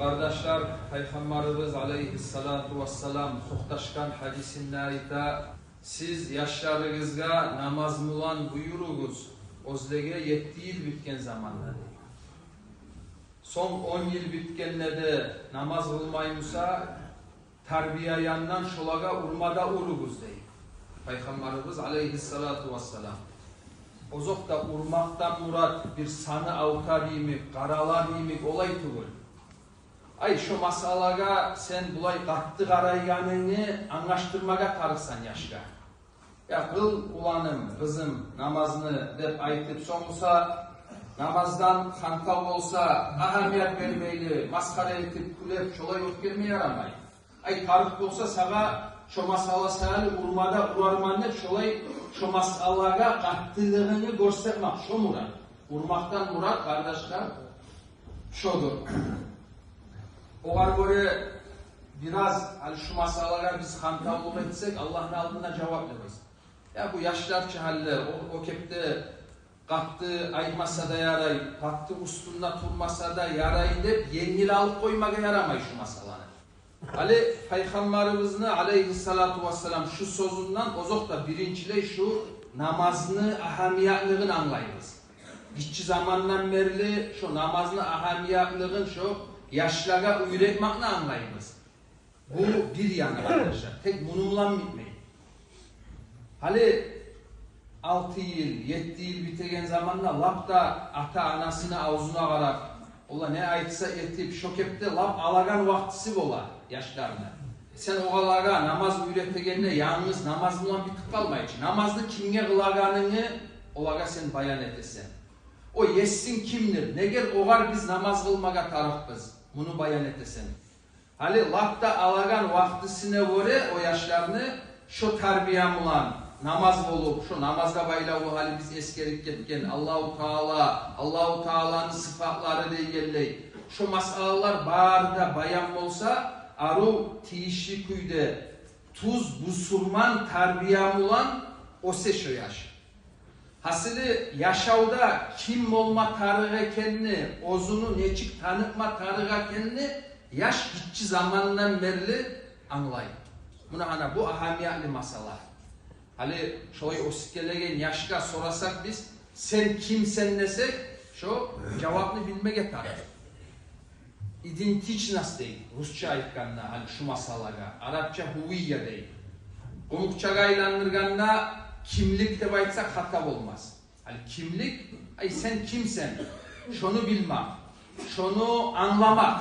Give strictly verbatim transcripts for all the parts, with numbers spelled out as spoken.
Къардашлар, Пайхаммарыбыз алайгьиссалату вассалам токъташгъан гьадисинде айта: «Сиз яшларыгъызгъа намаз булан буюругъуз, оьзлеге етти йыл битген заманда», — дей. «Сонг он йыл битгенде де намаз къылмай буса, тарбия янындан шолагъа урма да уругъуз», — дей Пайхаммарыбыз алайгьиссалату вассалам. Озокъда, урмакъдан мурат бир саны авуртар йимик, къаралар йимик олай тюгюл. Ай, шо масъалагъа сен булай къатты къарайгъанынгны англашдырмагъа тарыкъсан яшгъа. «Я, къыл, уланым, къызым, намазны», — деп айтып, сонг буса намаздан хантав болса, агьамият бермейли, масхара этип, кюлеп, шолай оьтгерме ярамай. Ай, тарыкъ болса сагъа шо масъала саялы урма да урарман деп, шолай шо масъалагъа къаттылыгъынгны гёрсетмек, шо мурат. Урмакъдан мурат, къардашлар, шодур. Огъар гёре бираз гьали шу масъалагъа биз хантавлукъ этсек, Аллагьны алдында жаваплыбыз. Я, бу яшлар чы гьали, о, о кепде къатты айтмаса да ярай, къатты уьстюнде турмаса да ярай деп, енгил алып къоймагъа ярамай шу масъаланы. Гьали Пайхаммарыбызны алайгьиссалату вассалам шу сёзюнден озокъда биринчилей шу намазны агьамиятлыгъын англайбыз. Гиччи замандан берли шо намазны агьамиятлыгъын шо яшлагъа уьйретмекни англайбыз. Бу бир яны, къардашлар. Тек муну булан битмей. Гьали алты йыл, етти йыл битеген заманда лап да ата-анасыны авзуна къарап, олар не айтса этип, шо кепде лап алагъан вакътиси бола яшларыны. Сен огъалагъа намаз уьйретегенде янгыз намаз булан битип къалмай чы. Намазны кимге къылагъанынгны олагъа сен баян этесен. О есинг кимдир? Негер огъар биз намаз къылмагъа тарыкъбыз? Муну баян этесен. Гьали лап да алагъан вакътисине гёре о яшланы шо тарбия булан намаз болуп, шо намазгъа байлавлу гьали биз эсгерип гетген Аллагьу Таала, Аллагьу Тааланы сыпатлары дегенлей, шо масъалалар бары да баян болса, арив тийишли кюйде тюз бусурман тарбия булан оьсе шо яш. Гьасили, яшавда ким болма тарыкъ экенни, оьзюню нечик танытма тарыкъ экенни яш гиччи замандан берли англай. Муна гьана бу агьамиятлы масъала. Гьали шолай оьсюп гелеген яшгъа сорасакъ биз: «Сен кимсен?» — десек, шо жавапны билмеге тарыкъ. Идентичность дей русча айтгъанда, гьали шу масъалагъа, арапча гьувия дей. Къумукъчагъа айландыргъанда кимлик деп айтсакъ хата болмас. Гьали кимлик, ай, сен кимсен? Шону билмек, шону англамакъ.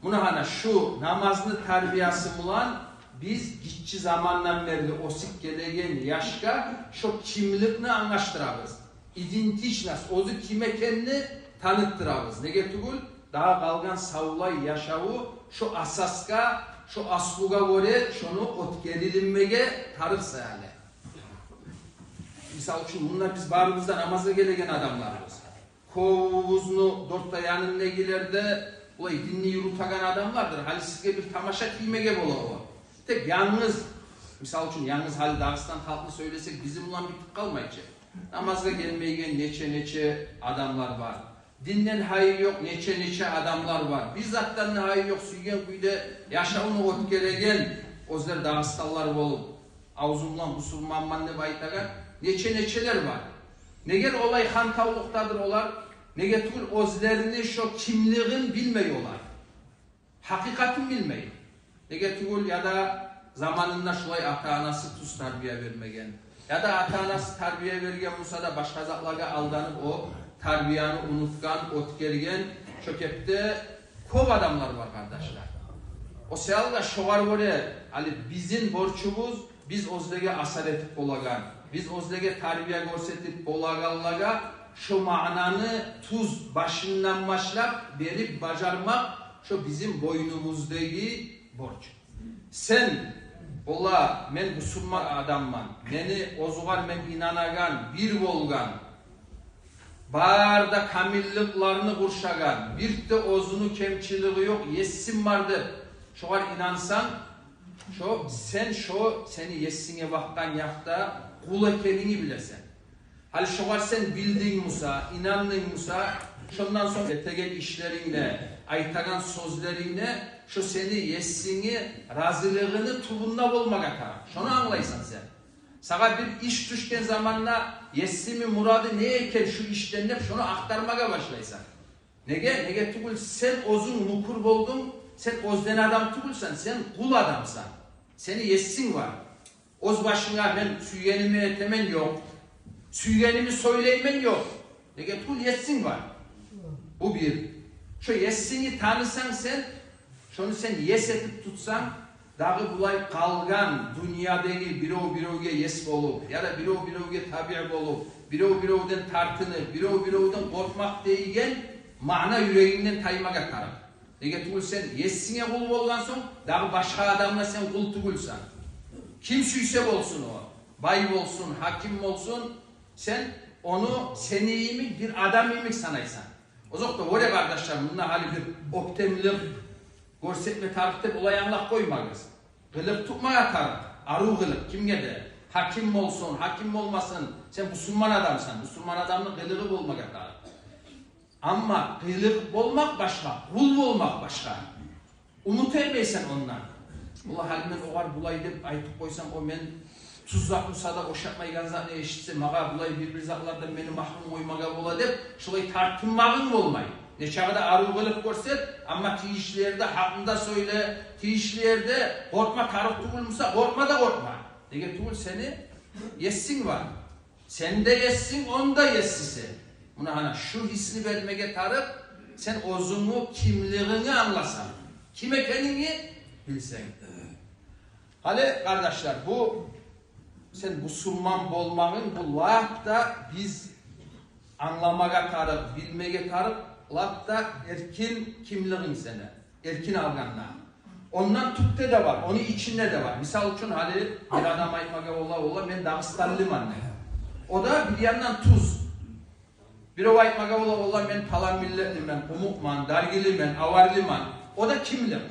Муна гьана шу намазны тарбиясы булан биз гиччи замандан берли оьсюп гелеген яшгъа шо кимликни англашдырабыз. Идентичность, оьзю ким экенни таныттырабыз. Неге тюгюл, дагъы къалгъан савлай яшаву шо асасгъа, шо аслугъа гёре шону оьтгерилинмеге тарыкъ саялы. Мисал учун, мунда биз барыбыз да намазгъа гелеген адамларбыз. Кёбюбюзню дёрт де янындагъылар да булай динни юрютеген адамлардыр. Гьали сизге бир тамаша тиймеге бола о. Тек янгыз, мисал учун, янгыз гьали Дагъыстан халкъны сёйлесек, бизин булан битип къалмай чы. Намазгъа гелмейген нече-нече адамлар бар. Динден гьайы ёкъ нече-нече адамлар бар. Бир затдан да гьайы ёкъ, сюйген кюйде яшавну оьтгереген оьзлер дагъыстанлылар болуп, авзу булан бусурманман деп айтагъан нече-нечелер бар. Негер олай хантавлукъдадыр олар? Неге тюгюл, оьзлерини шо кимлигин билмей олар. Гьакъыкъатын билмей. Неге тюгюл, яда заманында шулай ата-анасы тюз тарбия бермеген, яда ата-анасы тарбия берген буса да, башгъа затлагъа алданып, о тарбияны унутгъан, оьтгерген, шо кепде кёп адамлар бар, къардашлар. О саялы да шогъар гёре, гьали бизин борчубуз, биз оьзлеге асар этип болагъан, биз оьзлеге тарбия гёрсетип болагъанлагъа шо маънаны тюз башындан башлап берип бажармакъ, шо бизин бойнубуздагъы борч. Сен, ола, мен бусурман адамман, мени оьзюгер мен инанагъан, бир болгъан, бары да камилликлени къуршагъан, бир де оьзюню кемчилиги ёкъ есим бар деп, шогъар инансанг, шо сен, шо сени есинге бакъгъан якъда къул экенингни билесен. Гьали шогъар сен билдинг буса, инандынг буса, шондан сонг этеген ишлерингде, айтагъан сёзлеринг де шо сени Есингни разилигини тюбюнде болмагъа тарыкъ. Шону англайсан сен. Сагъа бир иш тюшген заманда Есимни мурады не экен шу ишден деп, шону ахтармагъа башлайсан. Неге? Неге тюгюл сен оьзюнг мюкюр болдунг, сен оьзден адам тюгюлсен, сен къул адамсан. Сени Есинг бар. Оьз башынга мен сюйгенимни этемен ёкъ, сюйгенимни сёйлеймен ёкъ. Неге тюгюл Есинг бар. Бу бир. Шо Есингни танысанг сен, шону сен ес этип тутсанг, дагъы булай къалгъан дюньядагъы бирев-биревге ес болуп, яда бирев-биревге табиъ болуп, бирев-биревден тартынып, бирев-биревден къоркъмакъ деген маъна юрегингден таймагъа тарыкъ. Неге тюгюл сен Есинге къул болгъан сонг, дагъы башгъа адамгъа сен къул тюгюлсен. Ким сюйсе болсун о, бай болсун, гьаким болсун, сен ону сени йимик бир адам йимик санайсан. Озокъда, оьре, къардашлар, мунда гьали бир оьктемлик гёрсетме тарыкъ деп олай англап къоймагъыз. Къылыкъ тутмагъа тарыкъ, арив къылыкъ кимге де. Гьаким болсун, гьаким болмасын, сен бусурман адамсан, бусурман адамны къылыгъы болмагъа тарыкъ. Амма къылыкъ болмакъ башгъа, къул болмакъ башгъа. Умут этмейсен ондан. Валлагь, гьали мен огъар булай деп айтып къойсам, о мен тюз зат буса да, ошатмайгъан затны эшитсе, магъа булай бир-бир затлардан мени магьрюм къоймагъа бола деп, шолай тартынмагъынг болмай. Не чакъы да арив къылыкъ гёрсет, амма тийишли ерде гьакъны да сёйле, тийишли ерде къоркъма тарыкъ тюгюл буса, къоркъма да къоркъма. Неге тюгюл сени Есинг бар. Сен де Есинг, ону да Есиси. Муна гьана шу гьисни бермеге тарыкъ, сен оьзюнгню кимлигингни англасанг, ким экенингни билсенг. Гьали, къардашлар, бу сен бусурман болмагъынг, бу лап да биз англамагъа тарыкъ, билмеге тарыкъ, лап да эркин кимлигинг сени. Эркин алгъанда. Ондан тюпде де бар, ону ичинде де бар. Мисал учун, гьали бир адам айтмагъа бола, валлагь, мен дагъыстанлыман деп. О да бир яндан тюз. Бирев айтмагъа бола, валлагь, мен палан миллетлимен, къумукъман, даргилимен, аварлыман. О да кимлик.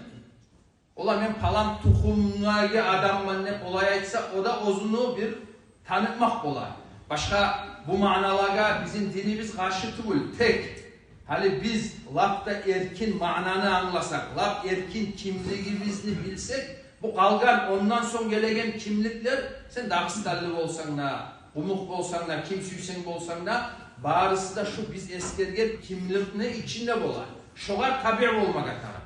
Валлагь, мен палан тухумдагъы адамман деп олай айтса, о да оьзюню бир танытмакъ бола. Башгъа бу маъналагъа бизин динибиз къаршы тюгюл, тек гьали биз лап да эркин маънаны англасакъ, лап эркин кимлигибизни билсек, бу къалгъан, ондан сонг гелеген кимликлер, сен дагъыстанлы болсанг да, къумукъ болсанг да, ким сюйсенг болсанг да, барысы да шу биз эсгерген кимликни ичинде бола. Шогъар табиъ болмагъа тарыкъ.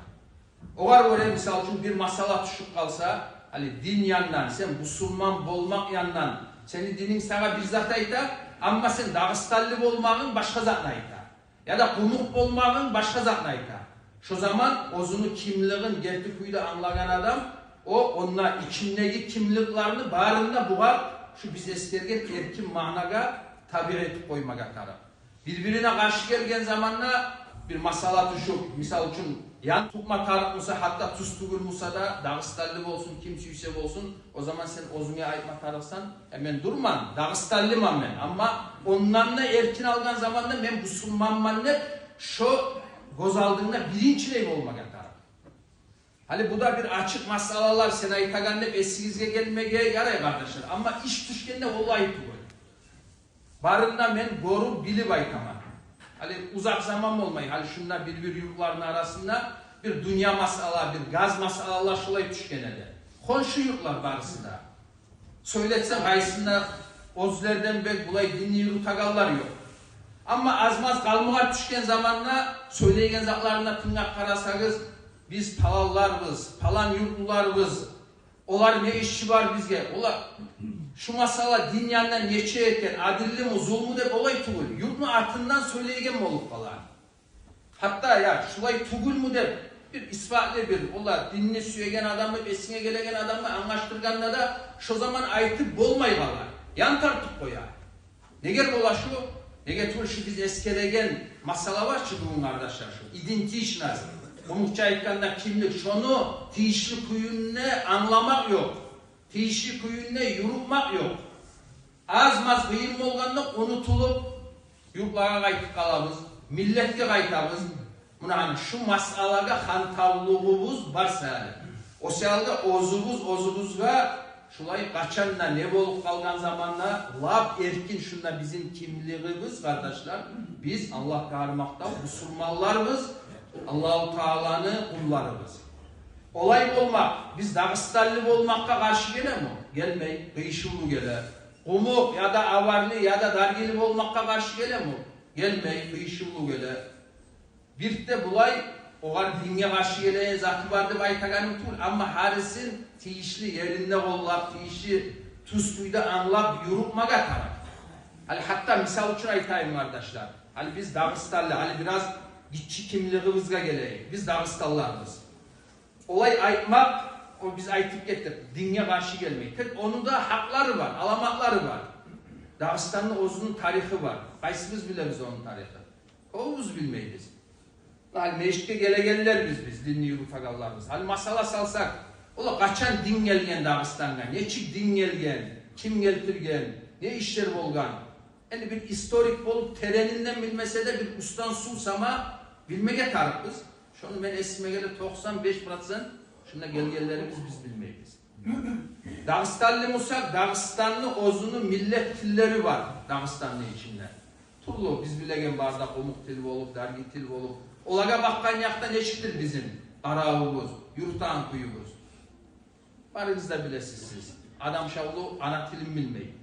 Огъар гёре, мисал учун, бир масъала тюшюп къалса, гьали дин яндан, сен бусурман болмакъ яндан, сени дининг сагъа бир зат айта, амма сен дагъыстанлы болмагъынг башгъа затны айта. Яда къумукъ болмагъынг башгъа затны айта. Шо заман оьзюню кимлигин герти кюйде англагъан адам, о, онда ичиндеги кимликлерни барын да бугъар, шу биз эсгерген эркин маънагъа табиъ этип къоймагъа тарыкъ. Бир-бирине къаршы гелген заманда бир масъала тюшюп, мисал учун, ян тутма тарыкъ буса, гьатта тюз тюгюл буса да, дагъыстанлы болсун, ким сюйсе болсун, о заман сен оьзюнге айтма тарыкъсан: «Э, мен дюрмен, дагъыстанлыман мен, амма ондан да эркин алгъан заманда мен бусурманман», — деп, шо гёз алдынгда биринчилей болмагъа тарыкъ. Гьали бу да бир ачыкъ масъалалар, сен айтагъан деп эсигизге гелмеге ярай, къардашлар. Амма иш тюшгенде олай тюгюл. Барын да мен гёрюп, билип айтаман. Гьали узакъ заман болмай, гьали шунда бир-бир юртланы арасында бир дюнья масъала, бир газ масъалалар шулай тюшген эди. Хоншу юртлар барысы да. Сёйлетсенг, къайсында оьзлерден бек булай динни юрютегенлер ёкъ. Амма аз-маз къалмагъа тюшген заманда сёйлейген затларына тынглап къарасагъыз, биз паланларбыз, палан юртлуларбыз, олар не иши бар бизге? Олар шу масъала дин янындан нечик экен, адиллими, зулму деп олай тюгюл, юртну атындан сёйлейген болуп къала. Гьатта, я, шулай тюгюлмю деп, бир исбатлы бир, олар динни сюеген адамны, эсинге гелеген адамны англашдыргъанда да, шо заман айтып болмай къала, ян тартып къоя. Неге бола шу? Неге тюгюл, шу биз эсгереген масъала бар чы бугюн, къардашлар, шу идентичность, къумукъча айтгъанда кимлик, шону тийишли кюйюнде англамакъ ёкъ, тийишли кюйюнде юрютмек ёкъ. Аз-маз къыйын болгъанда унутулуп, юртлагъа къайтып къалабыз, миллетге къайтабыз. Муна гьана шу масъалагъа хантавлугъубуз бар саялы. О саялы да оьзюбюз оьзюбюзге шулай къачан да, не болуп къалгъан заманда, лап эркин шунда бизин кимлигибиз, къардашлар. Биз, Аллагьгъа гьар макътав, бусурманларбыз. Аллагьу Тааланы къулларыбыз. Олай болмакъ, биз дагъыстанлы болмакъгъа къаршы гелеми? Гелмей, къыйышывлу геле. Къумукъ яда аварлы яда даргили болмакъгъа къаршы гелеми? Гелмей, къыйышывлу геле. Бир де булай огъар динге къаршы гелеген заты бар деп айтагъаным тюгюл, амма гьарисин тийишли еринде къоллап, тийишли тюз кюйде англап юрютмеге тарыкъ. Гьали гьатта мисал учун айтайым, къардашлар. Гьали биз дагъыстанлы, гьали бираз гиччи кимлигибизге гелейик. Биз дагъыстанлыларбыз. Олай айтмакъ, о биз айтып гетдик, динге къаршы гелмей. Тек ону да гьакълары бар, аламатлары бар. Дагъыстанны оьзюню тарихи бар. Къайсыбыз билебиз ону тарихин? Кёбюбюз билмейбиз. Гьали межитге гелегенлербиз биз, динни юрютегенлербиз. Гьали масъала салсакъ, ола къачан дин гелген Дагъыстангъа, нечик дин гелген, ким гелтирген, не ишлер болгъан? Энди бир историк болуп, теренинден билмесе де, бир уьстден сув сама билмеге тарыкъбыз. Шону мен эсиме геле, токъсан беш процент шунда гелгенлерибиз биз билмейбиз. Дагъыстанлы бусакъ, Дагъыстанны оьзюню миллет тиллери бар Дагъыстанны ичинде. Тюрлю, биз билеген бар да, къумукъ тил болуп, дарги тил болуп. Олагъа бакъгъан якъда нечикдир бизин къаравубуз, юртагъан кююбюз? Барыгъыз да билесиз сиз. Адам шавлу ана тилин билмей.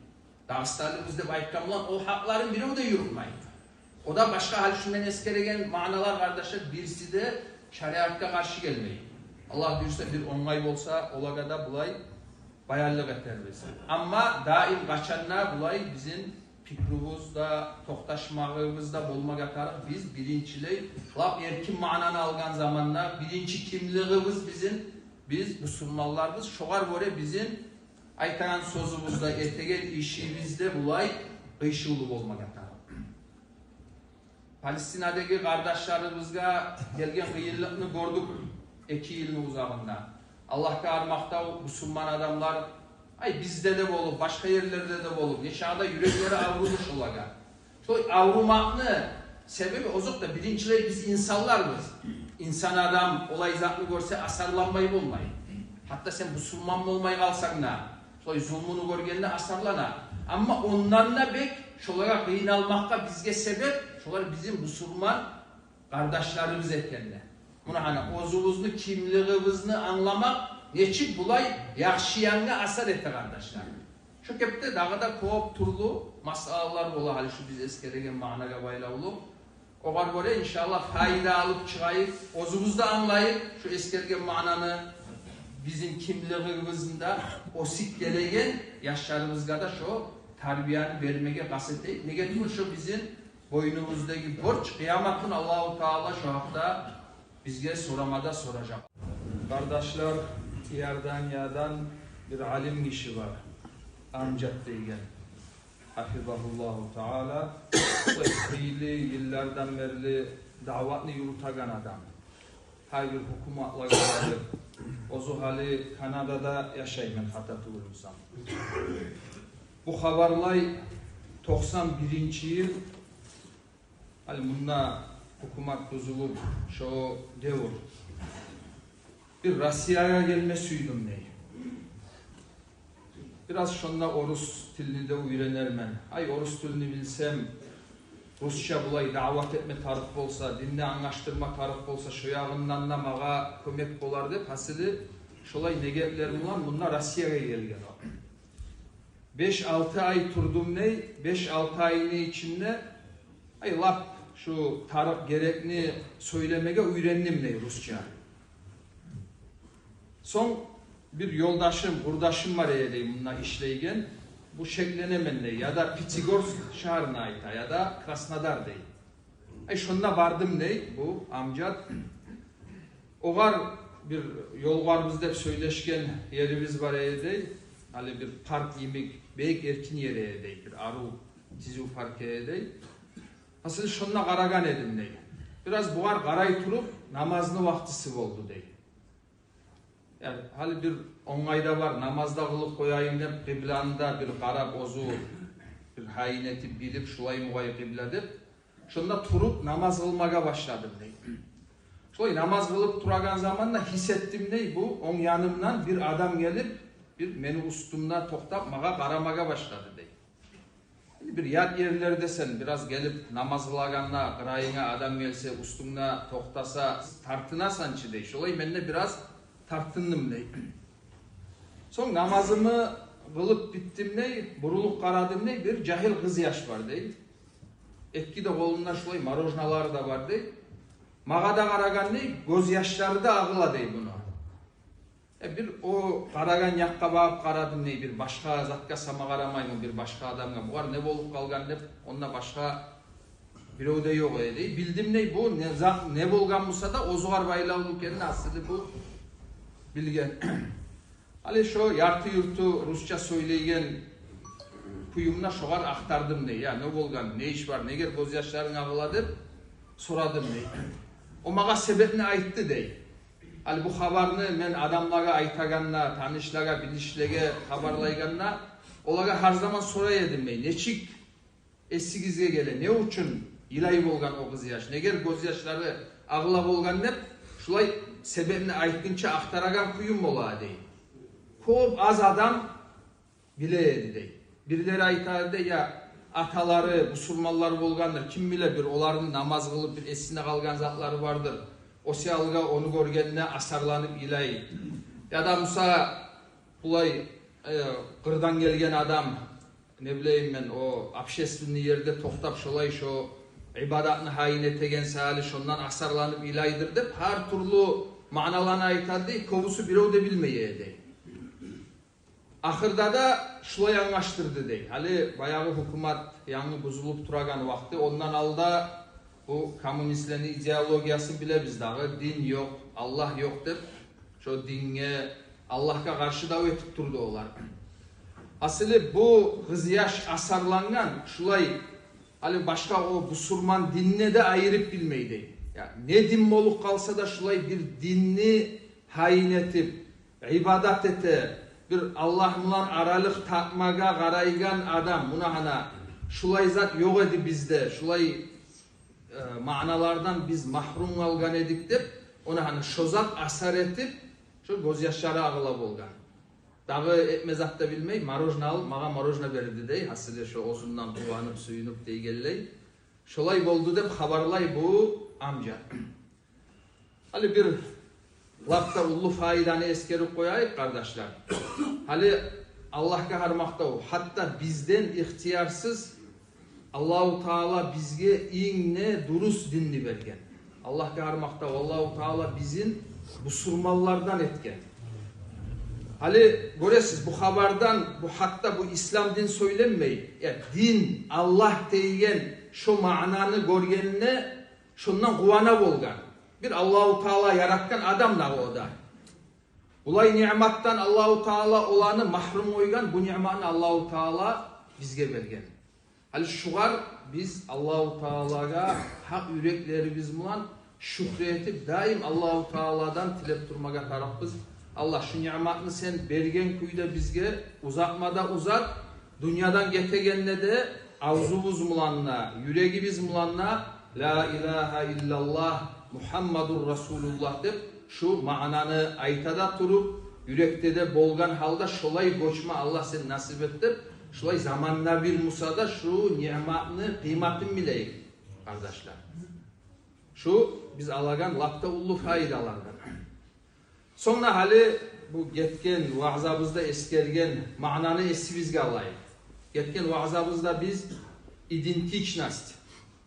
Дагъыстанлыбыз деп айтгъан булан о гьакъларын бирев де юрютмей. О да башгъа гьал. Шу мен эсгереген маъналар, къардашлар, бириси де шариатгъа къаршы гелмей. Аллагь буюрса, бир онгай болса, олагъа да булай баянлыкъ этербиз. Амма даим къачан да булай бизин пикрубуз да, токъташмагъыбыз да болмагъа тарыкъ. Биз биринчилей, лап эркин маънаны алгъан заманда, биринчи кимлигибиз бизин, биз бусурманларбыз. Шогъар гёре бизин айтагъан сёзюбюз де, этеген ишибиз де булай къыйышывлу болмагъа тарыкъ. Палестинадагъы къардашларыбызгъа гелген къыйынлыкъны гёрдюк эки йылны узагъында. Аллагьгъа гьар макътав, бусурман адамлар, ай, бизде де болуп, башгъа ерлерде де болуп, нечакъы да юреклери авруду шолагъа. Шолай аврумакъны себеби, озокъда, биринчилей биз инсанларбыз. Инсан адам олай затны гёрсе, асарланмай болмай. Гьатта сен бусурман болмай къалсанг да, шолай зулмуну гёргенде асарлана. Амма ондан да бек шолагъа къыйналмакъгъа бизге себеп, шолар бизин бусурман къардашларыбыз экенде. Муна гьана оьзюбюзню кимлигибизни англамакъ нечик булай яхшы янгъа асар эте, къардашлар. Шу кепде дагъы да кёп тюрлю масъалалар бола, гьали шу биз эсгереген маънагъа байлавлу. Огъар гёре, иншаллагь, пайда алып чыгъайыкъ, оьзюбюз де англайыкъ шу эсгерген маънаны, бизин кимлигибизни де, оьсюп гелеген яшларыбызгъа да шо тарбияны бермеге къаст этейик. Неге тюгюл, шо бизин бойнубуздагъы борч. Къыямат гюн Аллагьу Таала шо гьакъда бизге сорама да соражакъ. Къардашлар, Иорданиядан бир алим гиши бар, Амжад деген. Гьафизагьуллагьу таала. О хыйлы йыллардан берли даъватны юрютеген адам. Гьар бир гьукуматлагъа барып, оьзю гьали Канадада яшай, мен хата тюгюл бусам. Бу хабарлай, токъсан биринчи йыл, гьали мунда гьукумат тюзюлюп, шо девюр. Бир Россиягъа гелме сюйдюм дей. Бираз шонда орус тилни де уьйренермен. Ай, орус тилни билсем, русча булай даъват этме тарыкъ болса, динни англашдырма тарыкъ болса, шо ягъындан да магъа кёмек болар деп, гьасили, шолай негетлер булан мунда Россиягъа гелген о. Беш-алты ай турдум дей, беш-алты айны ичинде, ай, лап шу тарыкъ герекни сёйлемеге уьйрендим дей русча. Сонг бир ёлдашым, къурдашым бар эди дей, мунда ишлейген. Бу, шекленемен дей, яда Пятигорск шагьарны айта, яда Краснодар дей. Ай, шонда бардым дей бу Амжад. Огъар бир ёлугъарбыз деп сёйлешген ерибиз бар эди дей. Гьали бир парк йимик, бек эркин ер эди дей, бир арив тизив парк эди дей. Гьасили, шонда къарагъан эдим дей. Бираз бугъар къарай туруп, намазны вакътиси болду дей. Яни, гьали бир онгай да бар, намаз да къылып къояйым деп, къыбланы да бир къарап, оьзю бир гьайын этип, билип, шулай мугъай къыбла деп. Шонда туруп намаз къылмагъа башладым дей. Шолай намаз къылып турагъан заманда гьис этдим дей, бу онг янымдан бир адам гелип, бир мени уьстюмде токътап, магъа къарамагъа башлады дей. Бир ят ерлердесен, бираз гелип намаз къылагъанда, къырыйынга адам гелсе, уьстюнге токътаса, тартынасан чы, дей. Шолай мен де бираз тартындым, дей. Сонг намазымны къылып битдим, дей, бурулуп къарадым, дей, бир жагьил къыз яш бар, дей. Эки де къолунда шулай мороженалары да бар, дей. Магъа да къарагъан, дей, гёзьяшлары да агъыла, дей, муну. Э, бир о къарагъан якъгъа багъып къарадым, дей, бир башгъа затгъа сама къарамайман, бир башгъа адамгъа. Бугъар не болуп къалгъан деп, онда башгъа бирев де ёкъ эди. Билдим, дей, бу не зат, не болгъан буса да, оьзюгер байлавлу экенин асылы бу билген. Гьали шо ярты-юрту русча сёйлейген кююмде шогъар ахтардым, дей. Я, не болгъан, не иш бар, негер гёзьяшларынг агъыла деп сорадым, дей. О магъа себепни айтды, дей. Гьали бу хабарны мен адамлагъа айтагъанда, танышлагъа, билишлеге хабарлайгъанда, олагъа гьар заман сорай эдим, дей, нечик эсигизге геле, не учун йылай болгъан о къыз яш, негер гёзьяшлары агъыла болгъан деп, шулай себепни айтгъынча ахтарагъан кююм бола, дей. Кёп аз адам биле эди, дей. Бирлери айта эди, я аталары бусурманлар болгъандыр, ким биле, бир оланы намаз къылып, бир эсинде къалгъан затлары бардыр. О саялы ону гёргенде асарланып йылай. Я да буса булай, э, къырдан гелген адам, не билейим мен, о общественный ерде токътап, шолай шо ибадатны гьайын этеген саялы шондан асарланып йылайдыр деп, гьар тюрлю маъналаны айта эди, кёбюсю бирев де билмей эди. Ахырда да шулай англашдырды, дей. Гьали баягъы гьукумат янгы бузулуп турагъан вакъти, ондан алда бу коммунистлени идеологиясын билебиз дагъы, дин ёкъ, Аллагь ёкъ деп, шо динге, Аллагьгъа къаршы дав этип турду олар. Асылы бу къыз яш асарлангъан, шулай, гьали башгъа о бусурман динни де айырып билмей, дей. Я, не дин болуп къалса да, шулай бир динни гьайын этип, ибадат эте, бир Аллагь булан аралыкъ тапмагъа къарайгъан адам, муна гьана шулай зат ёкъ эди бизде, шулай, э, маъналардан биз магьрюм къалгъан эдик деп, она гьана шо зат асар этип, шо гёзьяшлары агъыла болгъан. Дагъы этме зат да билмей, мороженое алып, магъа мороженое берди, дей, асылы шо оьзюнден къуванып, сююнюп дегенлей. Шолай болду деп хабарлай бу амжа. Гьали бир лап да уллу пайданы эсгерип къояйыкъ, къардашлар. Гьали Аллагьгъа гьар макътав, гьатта бизден ихтиярсыз Аллагьу Таала бизге инг де дурус динни берген. Аллагьгъа гьар макътав, Аллагьу Таала бизин бусурманлардан этген. Гьали гёресиз, бу хабардан, бу гьатта бу ислам дин сёйленмей, я, дин, Аллагь деген шо маънаны гёргенине шондан къувана болгъан. Бир Аллагьу Таала яратгъан адам дагъы о да. Булай ниъматдан Аллагьу Таала оланы магьрюм къойгъан, бу ниъматны Аллагьу Таала бизге берген. Гьали шугъар биз Аллагьу Таалагъа гьакъ юреклерибиз булан шюкюр этип, даим Аллагьу Тааладан тилеп турмагъа тарыкъбыз. Аллагь, шу ниъматны сен берген кюйде бизге узатма да узат, дюньядан гетегенде де авзубуз булан да, юрегибиз булан да «Ла илагьа иллаллагь, Мугьаммадур Расулуллагь» деп, шу маънаны айта да туруп, юрекде де болгъан гьалда шолай гёчме Аллагь сен насип эт деп, шулай заманда бир буса да шу ниъматны къыйматын билейик, къардашлар. Шу биз алагъан лап да уллу пайдалардан. Сонг да гьали бу гетген ваъзабызда эсгерген маънаны эсибизге алайыкъ. Гетген ваъзабызда биз идентичность,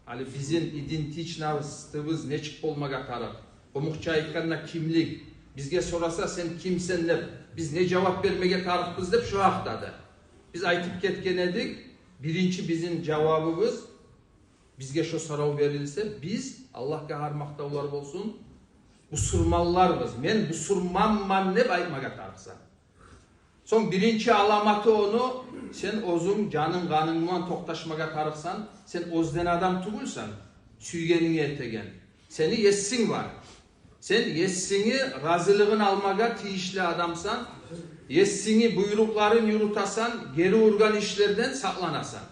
гьали бизин идентичностубуз нечик болмагъа тарыкъ? Къумукъча айтгъанда, кимлик. Бизге сораса, «Сен кимсен?» деп, биз не жавап бермеге тарыкъбыз деп, шо гьакъда да биз айтып гетген эдик. Биринчи бизин жавабыбыз, бизге шо сорав берилсе, биз, Аллагьгъа гьар макътавлар болсун, бусурманларбыз. «Мен бусурманман» деп айтмагъа тарыкъсан. Сонг биринчи аламаты ону, сен оьзюнг жанынг-къанынг булан токъташмагъа тарыкъсан. Сен оьзден адам тюгюлсен, сюйгенинг этеген. Сени Есинг бар. Сен Есингни разилигин алмагъа тийишли адамсан. Есингни буйрукъларын юрютесен, гери ургъан ишлерден сакъланасан.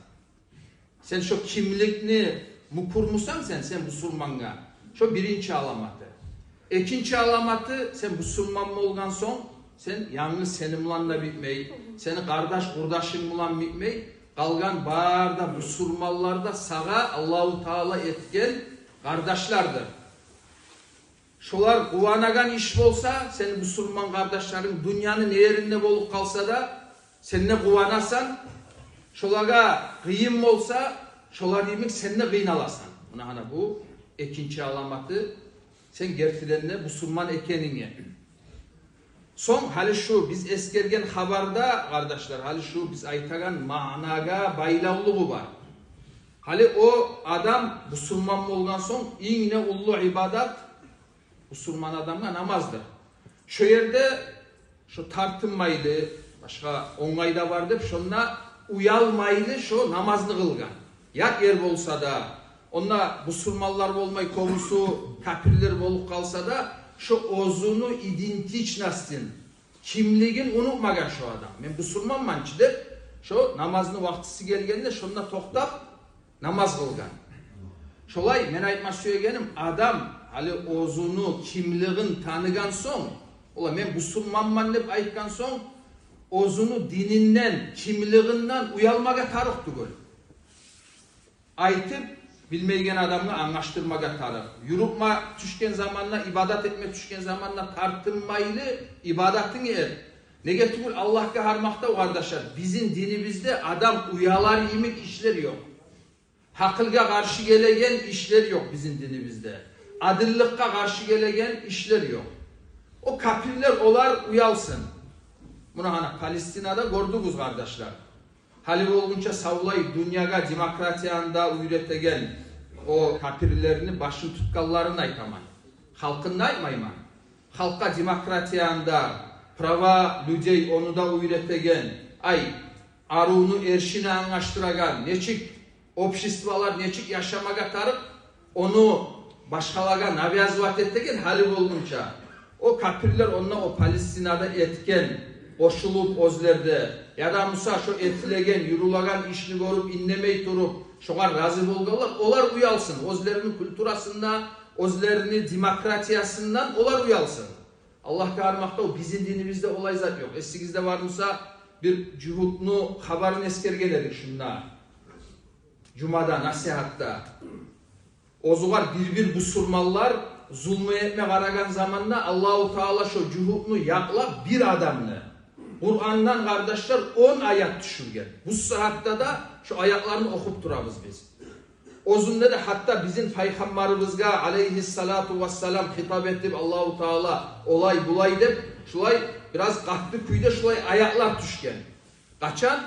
Сен шо кимликни мюкюрмюсен сен, сен бусурмангъа? Шо биринчи аламаты. Экинчи аламаты, сен бусурман болгъан сонг, сен янгыз сени булан да битмей, сени къардаш-къурдашынг булан битмей, Къалгъан бары да бусурманлар да сагъа Аллагьу Таала этген къардашлардыр. Шолар къуванагъан иш болса, сени бусурман къардашларынг дюньяны не еринде болуп къалса да, сен де къуванасан. Шолагъа къыйын болса, шолар йимик сен де къыйналасан. Муна гьана бу экинчи аламаты, сен гертиден де бусурман экенинге. Сонг гьали шу биз эсгерген хабарда, къардашлар, гьали шу биз айтагъан маънагъа байлавлугъу бар. Гьали о адам бусурман болгъан сонг, инг де уллу ибадат бусурман адамгъа намаздыр. Шо ерде шо тартынмайлы, башгъа онгай да бар деп, шонда уялмайлы шо намазны къылгъан. Ят ер болса да, онда бусурманлар болмай, кёбюсю капирлер болуп къалса да, шо оьзюню идентичностин, кимлигин унутмагъан шо адам. Мен бусурманман чы деп, шо намазны вакътиси гелгенде шонда токътап намаз къылгъан. Шолай мен айтма сюегеним, адам гьали оьзюню кимлигин таныгъан сонг, ола мен бусурманман деп айтгъан сонг, оьзюню дининден, кимлигинден уялмагъа тарыкъ тюгюл. Айтып, билмейген адамгъа англашдырмагъа тарыкъ. Юрютме тюшген заманда, ибадат этме тюшген заманда тартынмайлы ибадатынгны эт. Неге тюгюл, Аллагьгъа гьар макътав, къардашлар, бизин динибизде адам уялар йимик ишлер ёкъ. Гьакъылгъа къаршы гелеген ишлер ёкъ бизин динибизде. Адилликге къаршы гелеген ишлер ёкъ. О капирлер, олар уялсын. Муна гьана Палестинада гёрдюгюз, къардашлар. Гьали болгъунча савлай дюньягъа демократияны да уьйретеген о капирлени башын тутгъанларын айтаман. Халкъын да айтмайман. Халкъгъа демократияны да, права людей, ону да уьйретеген, ай, арувну эршини англашдырагъан, нечик обществолар нечик яшамагъа тарыкъ, ону башгъалагъа навязывать этеген гьали болгъунча. О капирлер онда, о Палестинада этген, къошулуп оьзлер де, яда буса шо этилеген, юрюлеген ишни гёрюп, индемей туруп, шогъар рази болгъанлар, олар уялсын оьзлерини культурасындан, оьзлерини демократиясындан олар уялсын. Аллагьгъа гьар макътав, бизин динибизде олай зат ёкъ. Эсигизде бар буса, бир жугьутну хабарын эсгерген эдик шунда, жумада, насигьатда. Оьзюгер бир-бир бусурманлар зулму этме къарагъан заманда Аллагьу Таала шо жугьутну якълап, бир адамны. Къурандан, къардашлар, он аят тюшюрген. Бу сагьатда да шо аятланы охуп турабыз биз. Оьзюнде де гьатта бизин Пайхаммарыбызгъа, алейгьиссалату вассалам, хитап этип Аллагьу Таала, олай-булай деп, шулай бираз къатты кюйде шулай аятлар тюшген. Къачан?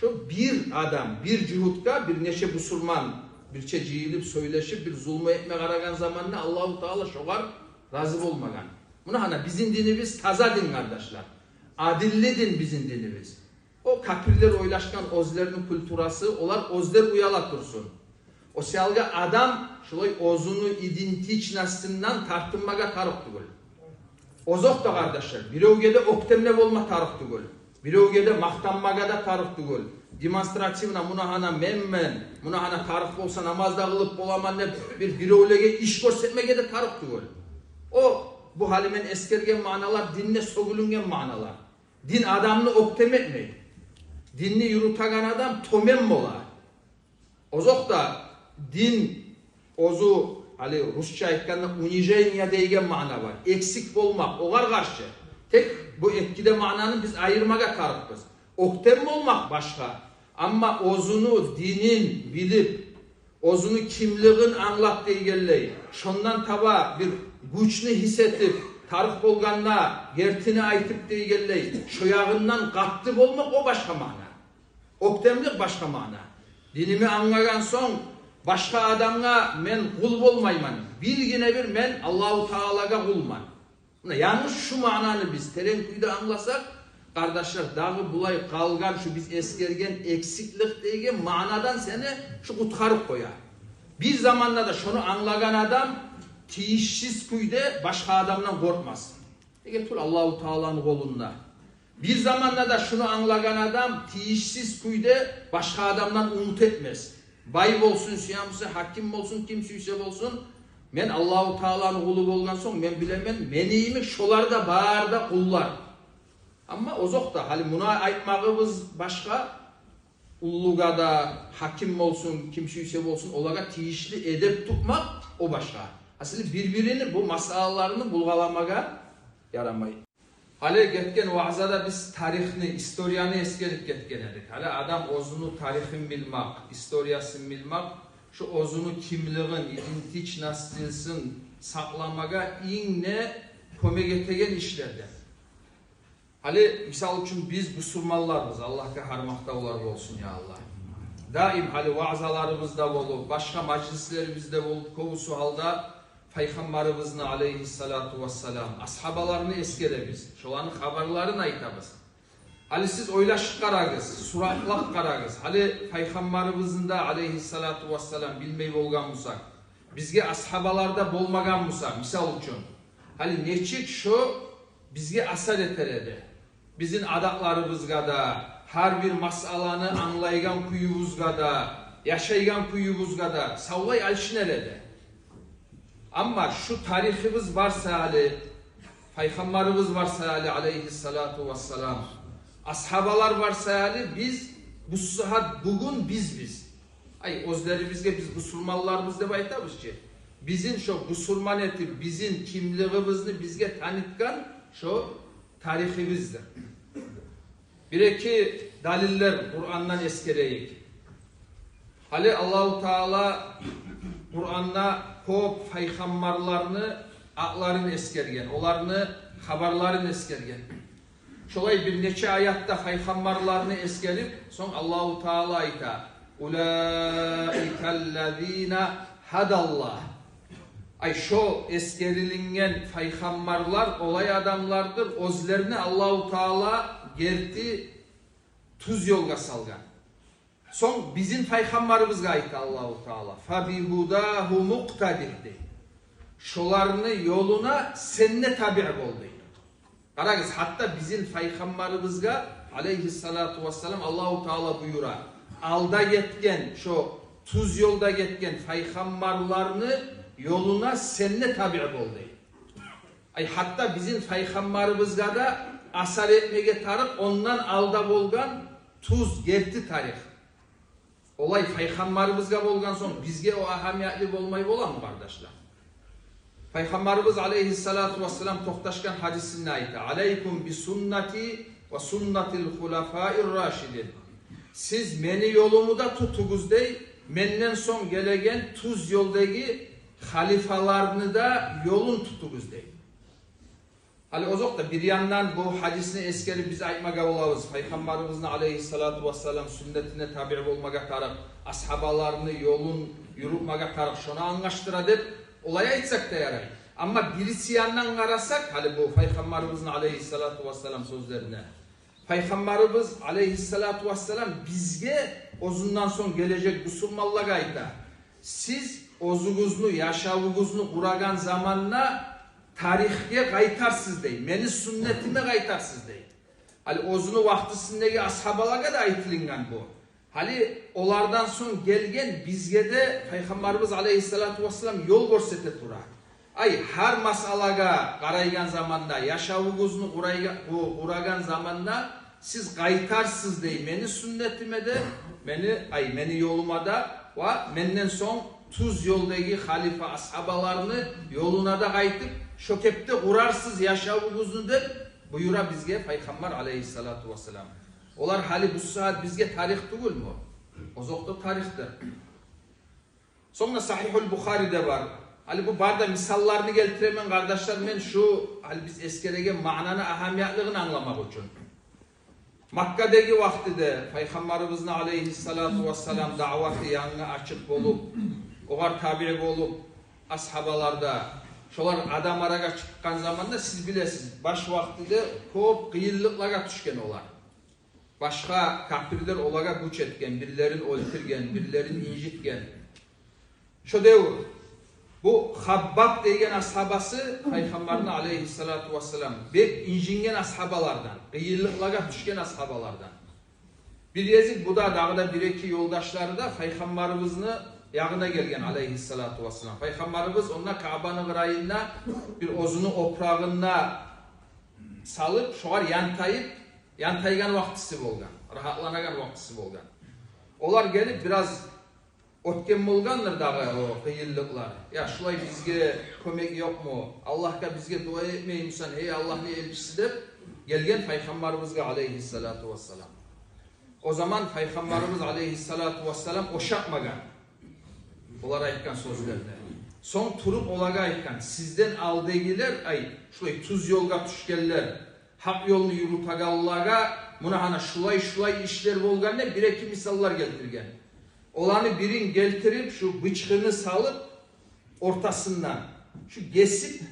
Шо бир адам, бир жугьутгъа бир нече бусурман бирче жыйылып, сёйлешип, бир зулму этме къарагъан заманда Аллагьу Таала шогъар рази болмагъан. Муна гьана, бизин динибиз таза дин, къардашлар. Адилли дин бизин динибиз. О капирлер ойлашгъан, оьзлерини культурасы, олар оьзлер уяла турсун. О саялгъа адам шулай оьзюню идентичностундан тартынмагъа тарыкъ тюгюл. Озокъда, къардашлар, биревге де оьктемле болма тарыкъ тюгюл. Биревге де макътанмагъа да тарыкъ тюгюл. Демонстративно, муна гьана менмен, муна гьана тарыкъ болса намаз да къылып боламан деп, бир биревлеге иш гёрсетмеге де тарыкъ тюгюл. О, бу гьали мен эсгерген маъналар динде сёгюлюнген маъналар. Дин адамны оьктем этмей. Динни юрютеген адам тёбен бола. Озокъда, дин оьзю, гьали русча айтгъанда, унижение дейген маъна бар. Эксик болмакъ, огъар къаршы. Тек бу эки де маънаны биз айырмагъа тарыкъбыз. Оьктем болмакъ башгъа. Амма оьзюню динин билип, оьзюню кимлигин англап дегенлей, шондан таба бир гючню гьис этип, тарыкъ болгъанда гертини айтып дегенлей, шо ягъындан къатты болмакъ, о башгъа маъна. Оьктемлик башгъа маъна. Диними англагъан сонг, башгъа адамгъа мен къул болмайман. Биргине-бир мен Аллагьу Таалагъа къулман. Муна, янгыз шу маънаны биз терен кюйде англасакъ, къардашлар, дагъы булай къалгъан шу биз эсгерген эксиклик деген маънадан сени шу къутгъарып къоя. Бир заманда да шону англагъан адам тийишсиз кюйде башгъа адамдан къоркъмас. Неге тюгюл, Аллагьу Тааланы къолунда. Бир заманда да шуну англагъан адам тийишсиз кюйде башгъа адамдан умут этмес. Бай болсун, сюйсе, гьаким болсун, ким сюйсе болсун. Мен Аллагьу Тааланы къулу болгъан сонг, мен билемен, мени йимик шолар да бары да къуллар. Амма озокъда, гьали муна айтмагъыбыз башгъа, Уллугъа да, гьаким болсун, ким сюйсе болсун, олагъа тийишли эдеп тутмакъ о башгъа. Асли бир-бирини бу масъалаларыны булгъаламагъа ярамай. Гьали гетген ваъзада биз тарихни, историяны эсгерип гетген эдик. Гьали адам оьзюню тарихин билмек, историясын билмек, шо оьзюню кимлигин, идентичностьсин сакъламагъа инг де кёмек этеген ишлерден. Гьали, мисал учун, биз бусурманларбыз, Аллагьгъа гьар макътавлар болсун, я Аллагь. Даим гьали ваъзаларыбызда болуп, башгъа мажлислерибизде болуп, кёбюсю гьалда Пайхаммарыбызны, алейгьиссалату вассалам, асгьабаларыны эсгеребиз, шоланы хабарларын айтабыз. Гьали сиз ойлашып къарагъыз, суратлап къарагъыз. Гьали Пайхаммарыбызны да, алейгьиссалату вассалам, билмей болгъан бусакъ, бизге асгьабалар да болмагъан буса, мисал учун, гьали нечик шо бизге асар этер эди? Бизин адатларыбызгъа да, гьар бир масъаланы англайгъан кююбюзге да, яшайгъан кююбюзге да савлай алышынар эди. Амма шу тарихибиз бар саялы, Пайхаммарыбыз бар саялы, алейгьиссалату вассалам, асгьабалар бар саялы, биз бу сагьат, бугюн биз, биз Ай, оьзлерибизге биз бусурманларбыз деп айтабыз чы. Бизин шо бусурман этип, бизин кимлигибизни бизге танытгъан шо тарихибиздир. Бир-эки далиллер Къурандан эсгерейик. Гьали Аллагьу Таала Къуранда кёп пайхаммарланы атларын эсгерген, оланы хабарларын эсгерген. Шолай бир нече аятда пайхаммарланы эсгерип, сонг Аллагьу Таала айта: «Улаикаллазина гьадаллагь». Ай, шо эсгерилинген пайхаммарлар олай адамлардыр, оьзлерини Аллагьу Таала герти тюз ёлгъа салгъан. Сонг бизин пайхаммарыбызгъа айта Аллагьу Таала: «Фабигьудагьу мукътадигь», — дей. Шоланы ёлуна сен де табиъ бол, дей. Къарагъыз, гьатта бизин пайхаммарыбызгъа, алейгьиссалату вассалам, Аллагьу Таала буюра: алда гетген, шо тюз ёлда гетген пайхаммарланы ёлуна сен де табиъ бол, дей. Ай, гьатта бизин пайхаммарыбызгъа да асар этмеге тарыкъ ондан алда болгъан тюз, герти тарих. Олай пайхаммарыбызгъа болгъан сонг, бизге о агьамиятлы болмай боламы, къардашлар? Пайхаммарыбыз, алейгьиссалату вассалам, токъташгъан гьадисинде айта: «Алайкум би суннати ва суннатил хулафаир рашидин». Сиз мени ёлумну да тутугъуз, дей, менден сонг гелеген тюз ёлдагъы халифаланы да ёлун тутугъуз, дей. Гьали озокъда, бир яндан бу гьадисни эсгерип биз айтмагъа болабыз, пайхаммарыбызны, алейгьиссалату вассалам, сюннетине табиъ болмагъа тарыкъ, асгьабаланы ёлун юрютмеге тарыкъ, шону англашдыра деп, олай айтсакъ да ярай. Амма бириси яндан къарасакъ, гьали бу пайхаммарыбызны, алейгьиссалату вассалам, сёзлерине, пайхаммарыбыз, алейгьиссалату вассалам, бизге, оьзюнден сонг гележек бусурманлагъа айта: сиз оьзюгюзню, яшавугъузну къурагъан заманда тарихге къайтарсыз, дей, мени сюннетиме къайтарсыз, дей. Гьали оьзюню вакътисиндеги асгьабалагъа да айтылынгъан бу. Гьали олардан сонг гелген бизге де пайхаммарыбыз, алейгьиссалату вассалам, ёл гёрсете тура. Ай, гьар масъалагъа къарайгъан заманда, яшавугъузну къурайгъа-, къу-, къурагъан заманда сиз къайтарсыз, дей, мени сюннетиме де, мени, ай, мени ёлума да, ва менден сонг тюз ёлдагъы халифа асгьабаланы ёлуна да къайтып, шо кепде къурарсыз яшавугъузну деп буюра бизге пайхаммар, алейгьиссалату вассалам. Олар гьали бу сагьат бизге тарих тюгюлмю? Озокъда, тарих да. Сонг да Сагьигьул Бухариде бар. Гьали бу бары да мисалланы гелтиремен, къардашлар, мен шу, гьали биз эсгереген маънаны агьамиятлыгъын англамакъ учун. Маккадагъы вакътиде пайхаммарыбызны, алейгьиссалату вассалам, даъваты янгы ачыкъ болуп, огъар табиъ болуп, асгьабалар да, шолар адам арагъа чыкъгъан заманда, сиз билесиз, баш вакътиде кёп къыйынлыкълагъа тюшген олар. Башгъа капирлер олагъа гюч этген, бирлерин оьлтюрген, бирлерин инжитген. Шо девюр бу Хаббаб деген асгьабасы пайхаммарны, алейгьиссалату вассалам, бек инжинген асгьабалардан, къыйынлыкълагъа тюшген асгьабалардан. Бир гезик бу да, дагъы да бир-эки ёлдашлары да пайхаммарыбызны ягъына гелген, алейгьиссалату вассалам. Пайхаммарыбыз онда Каъбаны къырыйында бир оьзюню опурагъын да салып, шогъар янтайып, янтайгъан вакътиси болгъан, рагьатланагъан вакътиси болгъан. Олар гелип бираз оьтген болгъандыр дагъы о къыйынлыкълар. Я, шулай бизге кёмек ёкъму? Аллагьгъа бизге дуа этмеймисен, гьей Аллагьны элчиси, деп гелген Пайхаммарыбызгъа алейгьиссалату вассалам. О заман Пайхаммарыбыз алейгьиссалату вассалам ушатмагъан олар айтгъан сёзлерине. Сонг туруп олагъа айтгъан: «Сизден алдагъылар, ай, шулай тюз ёлгъа тюшгенлер, гьакъ ёлну юрютегенлеге муна гьана шулай-шулай ишлер болгъан», — деп бир-эки мисаллар гелтирген. Оланы бирин гелтирип, шу бычгъыны салып ортасындан, шу гесип,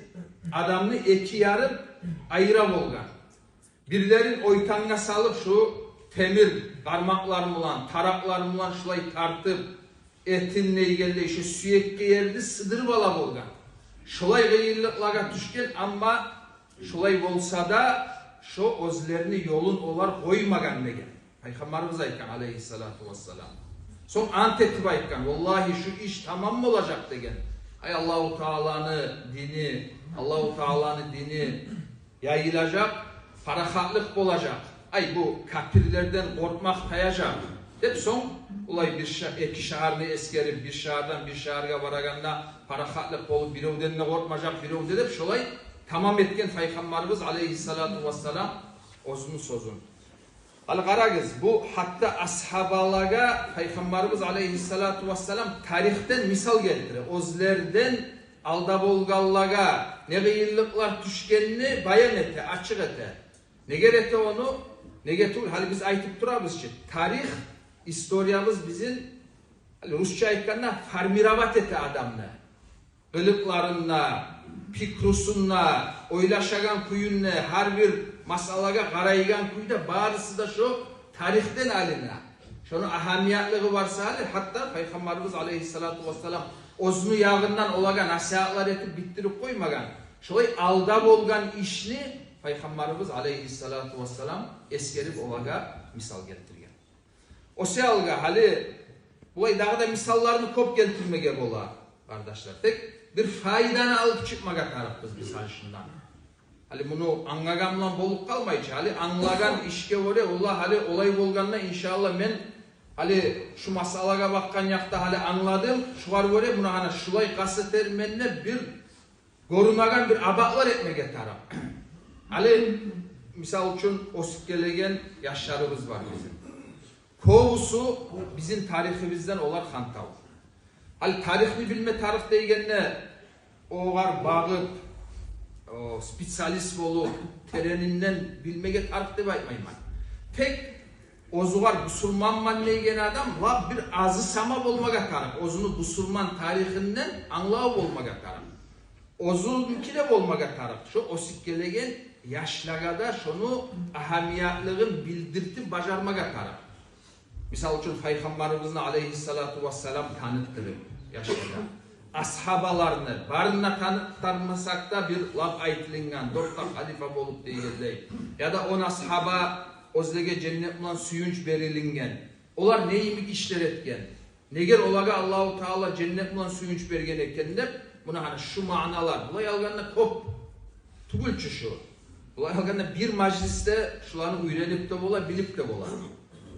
адамны эки ярып айыра болгъан. Бирлерин ойтангъа салып, шу темир къармакълар булан, таракълар булан шулай тартып, этин, нейгенлей, шу сюекге ерни сыдырып ала болгъан. Шулай къыйынлыкълагъа тюшген, амма шулай болса да, шо оьзлерини ёлун олар къоймагъан деген. Пайхаммарыбыз айтгъан алейгьиссалату вассалам. Сонг ант этип айтгъан: «Валлагьи, шу иш тамам болажакъ», — деген. Ай, Аллагьу Тааланы дини, Аллагьу Тааланы дини яйылажакъ, парахатлыкъ болажакъ. Ай, бу капирлерден къоркъмакъ таяжакъ, — деп. Сонг олай бир ша-, эки шагьарны эсгерип, бир шагьардан бир шагьаргъа барагъанда парахатлыкъ болуп, биревден де къоркъмажакъ бирев де, деп, шолай тамам этген Пайхаммарыбыз алейгьиссалату вассалам оьзюню сёзюн. Гьали къарагъыз, бу гьатта асгьабалагъа Пайхаммарыбыз алейгьиссалату вассалам тарихден мисал гелтире. Оьзлерден алда болгъанлагъа не къыйынлыкълар тюшгенни баян эте, ачыкъ эте. Неге эте ону? Неге тюгюл, гьали биз айтып турабыз чы, тарих, историябыз бизин, гьали русча айтгъанда, формировать эте адамны. Къылыкъларын да, пикрусун да, ойлашагъан кююн де, гьар бир масъалагъа къарайгъан кюй де, барысы да шо тарихден алына. Шону агьамиятлыгъы барса гьали, гьатта Пайхаммарыбыз алейгьиссалату вассалам оьзюню ягъындан олагъа насигьатлар этип битдирип къоймагъан. Шолай алда болгъан ишни Пайхаммарыбыз алейгьиссалату вассалам эсгерип, олагъа мисал гелтирген. О саялгъа гьали булай дагъы да мисалларын кёп гелтирмеге бола, къардашлар. Тек бир пайданы алып чыкъмагъа тарыкъбыз биз гьали шундан. Гьали муну англагъан булан болуп къалмай чы. Гьали англагъан ишге гёре, олла, гьали олай болгъанда, иншааллагь, мен гьали шу масъалагъа бакъгъан якъда гьали англадым, шугъар гёре муна гьана шулай къаст этермен деп бир гёрюнеген бир абатлар этмеге тарыкъ. Гьали, мисал учун, оьсюп гелеген яшларыбыз бар бизин. Кёбюсю бизин тарихибизден олар хантав. Гьали тарихни билме тарыкъ дегенде, огъар багъып, о, специалист болуп, теренинден билмеге тарыкъ деп айтмайман. Тек оьзюгер бусурманман деген адам лап бир азы сама болмагъа тарыкъ. Оьзюню бусурман тарихинден англаву болмагъа тарыкъ. Оьзюнюки де болмагъа тарыкъ. Шо оьсюп гелеген яшлагъа да шону агьамиятлыгъын билдиртип бажармагъа тарыкъ. Мисал учун, Пайхаммарыбызны алейгьиссалату вассалам танытдырып яшлагъа. Асгьабаларны, барын да танытдырмасакъ да, бир лап айтылынгъан, дёрт де халифа болуп дегенлей. Яда он асгьаба, оьзлеге женнет булан сююнч берилинген. Олар не йимик ишлер этген? Негер олагъа Аллагьу Таала женнет булан сююнч берген экен деп, муна гьана шу маъналар. Булай алгъанда кёп тюгюл чю шу. Булай алгъанда бир мажлисде шуланы уьйренип де бола, билип де бола.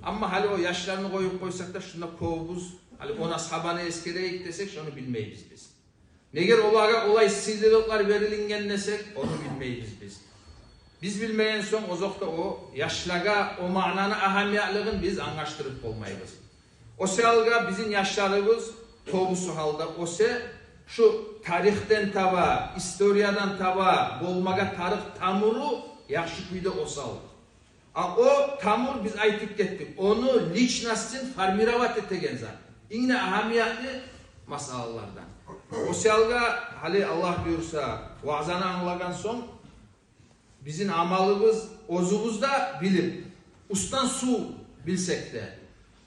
Амма гьали о яшланы къоюп къойсакъ да, шунда кёбюбюз, гьали он асгьабаны эсгерейик десек, шону билмейбиз биз. Негер олагъа олай сыйлылыкълар берилинген десек, ону билмейбиз биз. Биз билмеген сонг, озокъда, о яшлагъа о маънаны агьамиятлыгъын биз англашдырып болмайбыз. О саялгъа бизин яшларыбыз кёбюсю гьалда оьсе, шу тарихден таба, историядан таба болмагъа тарыкъ тамуру яхшы кюйде осал. А о тамур, биз айтып гетдик, ону личностин формировать этеген зат. Инг де агьамиятлы масъалалардан. О саялгъа, гьали Аллагь буюрса, ваъзаны англагъан сонг, бизин амалыбыз, оьзюбюз де билип, уьстден сув билсек де,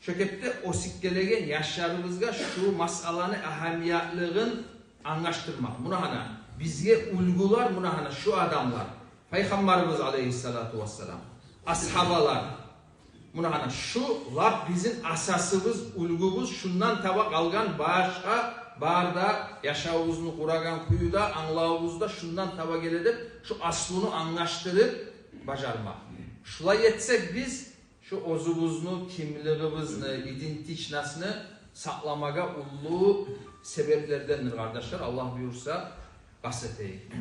шо кепде оьсюп гелеген яшларыбызгъа шу масъаланы агьамиятлыгъын англашдырмакъ. Муна гьана бизге уьлгюлер, муна гьана шу адамлар. Пайхаммарыбыз алейгьиссалату вассалам, асгьабалар. Муна гьана шу лап бизин асасыбыз, уьлгюбюз, шундан таба къалгъан башгъа бар да, яшавубузну къурагъан кюю де, англавубуз да шундан таба геле деп, шу аслуну англашдырып бажармакъ. Шулай этсек биз, Шу оьзюбюзню кимлигибизни, идентичностьну сакъламагъа уллу себеплердендир, къардашлар. Аллагь буюрса, къаст этейик.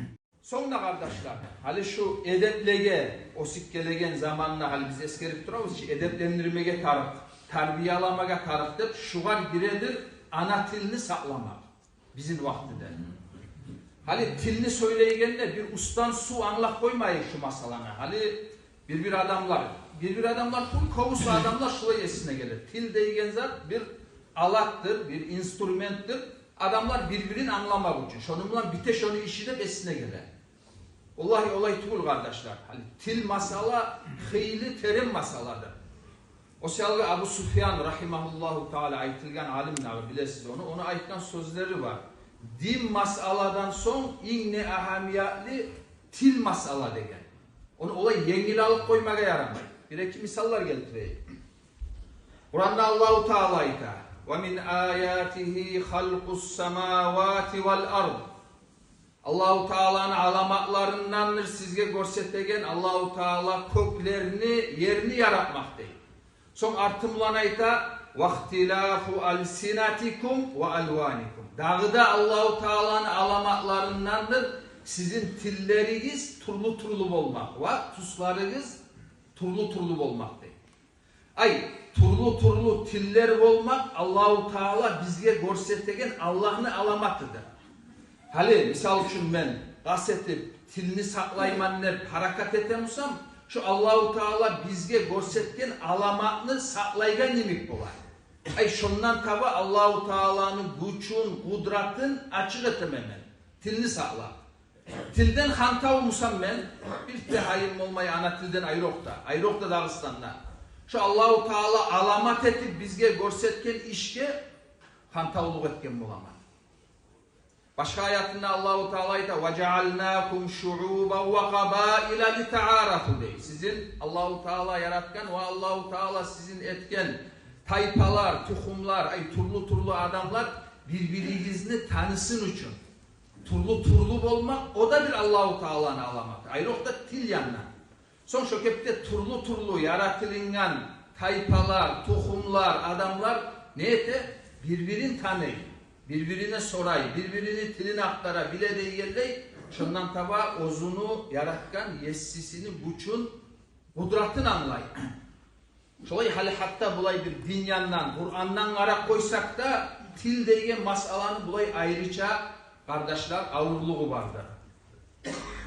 Сонг да, къардашлар, гьали шу эдеплеге, оьсюп гелеген заманда, гьали биз эсгерип турабыз чы, эдеплендирмеге тарыкъ, тарбияламагъа тарыкъ деп, шугъар гиредир ана тилни сакъламакъ. Бизин вакътиде. Гьали тилни сёйлейгенде бир устдан сув англап къоймайыкъ шу масъаланы. Гьали бир-бир адамлар, бир-бир адамлар, кёбюсю адамлар шулай эсине геле. Тил дейген зат бир алатдыр, бир инструментдир. Адамлар бир-бирин англамакъ учун. Шону булан бите шону иши деп эсине геле. Валлагьи, олай тюгюл, къардашлар. Гьали тил масъала хыйлы терен масъаладыр. О саялы Абу Суфьян, рагьимагьуллагьу таала, айтылгъан алим дагъы, билесиз ону. Ону айтгъан сёзлери бар. Дин масъаладан сонг инг де агьамиятлы тил масъала деген. Ону олай енгил алып къоймагъа ярамай. Бир-эки мисаллар гелтирейим. Къуранда Аллагьу Таала айта: «Ва мин аятигьи халкъус самавати вал ард». Аллагьу Тааланы аламатларындандыр сизге гёрсетеген Аллагьу Таала кёклерни, ерни яратмакъ, дей. Сонг артындан айта: «Вахтилафу алсинатикум ва алваникум». Дагъы да Аллагьу Тааланы аламатларындандыр сизин тиллеригиз тюрлю-тюрлю болмакъ ва тюслеригиз тюрлю-тюрлю болмакъ, дей. Ай, тюрлю-тюрлю тиллер болмакъ Аллагьу Таала бизге гёрсетеген Аллагьны аламатыдыр. Гьали, мисал учун, мен къаст этип тилни сакълайман деп гьаракат этемисем, шу Аллагьу Таала бизге гёрсетген аламатны сакълайгъан йимик бола. Ай, шондан таба Аллагьу Тааланы гючюн, къудратын ачыкъ этемен мен, тилни сакълап. Тилден хантавмусам мен, бир де гьайым болмай ана тилден, айрокъда, айрокъда Дагъыстанда. Шу Аллагьу Таала аламат этип бизге гёрсетген ишге хантавлукъ этген боламан. Башгъа аятында Аллагьу Таала айта: «Ва жаалнакум шуубан ва къабаила литаарафу», — дей. Сизин Аллагьу Таала яратгъан ва Аллагьу Таала сизин этген тайпалар, тухумлар, ай, тюрлю-тюрлю адамлар бир-биригизни танысын учун. Тюрлю-тюрлю болмакъ, о да бир Аллагьу Тааланы аламаты. Айрокъда тил янындан. Сонг шо кепде тюрлю-тюрлю яратылынгъан тайпалар, тухумлар, адамлар не эте? Бир-бирин таный, бир-бирине сорай, бир-бирини тилин ахтара, биле дегенлей, шондан таба оьзюню яратгъан Есисини гючюн, къудратын англай. Шолай гьали гьатта булай бир дин янындан, Къурандан къарап къойсакъ да, тил деген масъаланы булай айрыча, къардашлар, авурлугъу бардыр.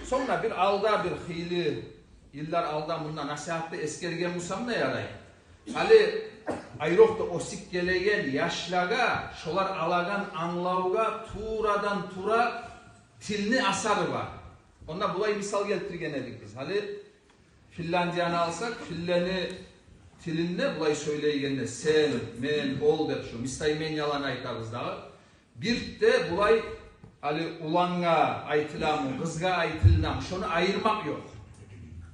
Сонг да бир алда, бир хыйлы йыллар алда мунда насигьатда эсгерген бусам да ярай. Гьали айрокъда оьсюп гелеген яшлагъа шолар алагъан англавгъа туврадан-тувра тилни асары бар. Онда булай мисал гелтирген эдик биз. Гьали Финляндияны алсакъ, финлени тилинде булай сёйлейгенде сен, мен, ол деп шу местоименияланы айтабыз дагъы. Бир де булай, гьали, улангъа айтыламы, къызгъа айтылынамы, шону айырмакъ ёкъ.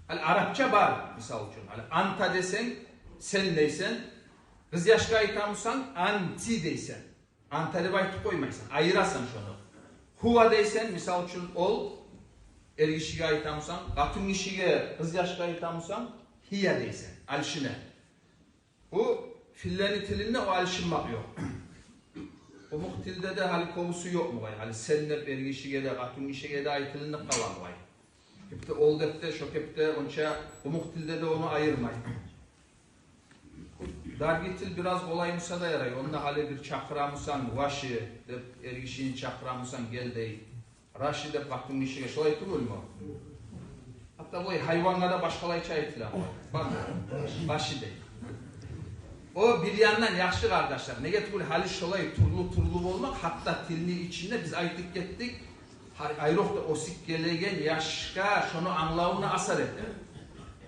Гьали арапча бар, мисал учун. Гьали анта десенг, сен дейсен, къыз яшгъа айтамусан, анти дейсен. Анта деп айтып къоймайсан, айырасан шону. Хува дейсен, мисал учун, ол, эргишиге айтамусан, къатынгишиге, къыз яшгъа айтамусан, хия дейсен, алышына. Бу финлени тилинде о алышынмакъ ёкъ. Къумукъ тилде де гьали кёбюсю ёкъ бугъай. Гьали сен деп эргишиге де, къатынгишиге де айтылынып къала бугъай. Кепде ол деп де, шо кепде онча къумукъ тилде де ону айырмай. Дарги тил бираз къолай буса да ярай. Онда гьали бир чакъырамусан, ваши деп эргишини чакъырамусан, гел дей. Раши деп къатынгишиге, шолай тюгюлмю? Гьатта бу гьайвангъа да башгъалайча айтыла. Бар, ваши дей. О бир яндан яхшы, къардашлар. Неге тюгюл гьали шолай тюрлю-тюрлю болмакъ, гьатта тилни ичинде биз айтып гетдик. Гьар, айрокъда оьсюп гелеген яшгъа шону англавуна асар эте.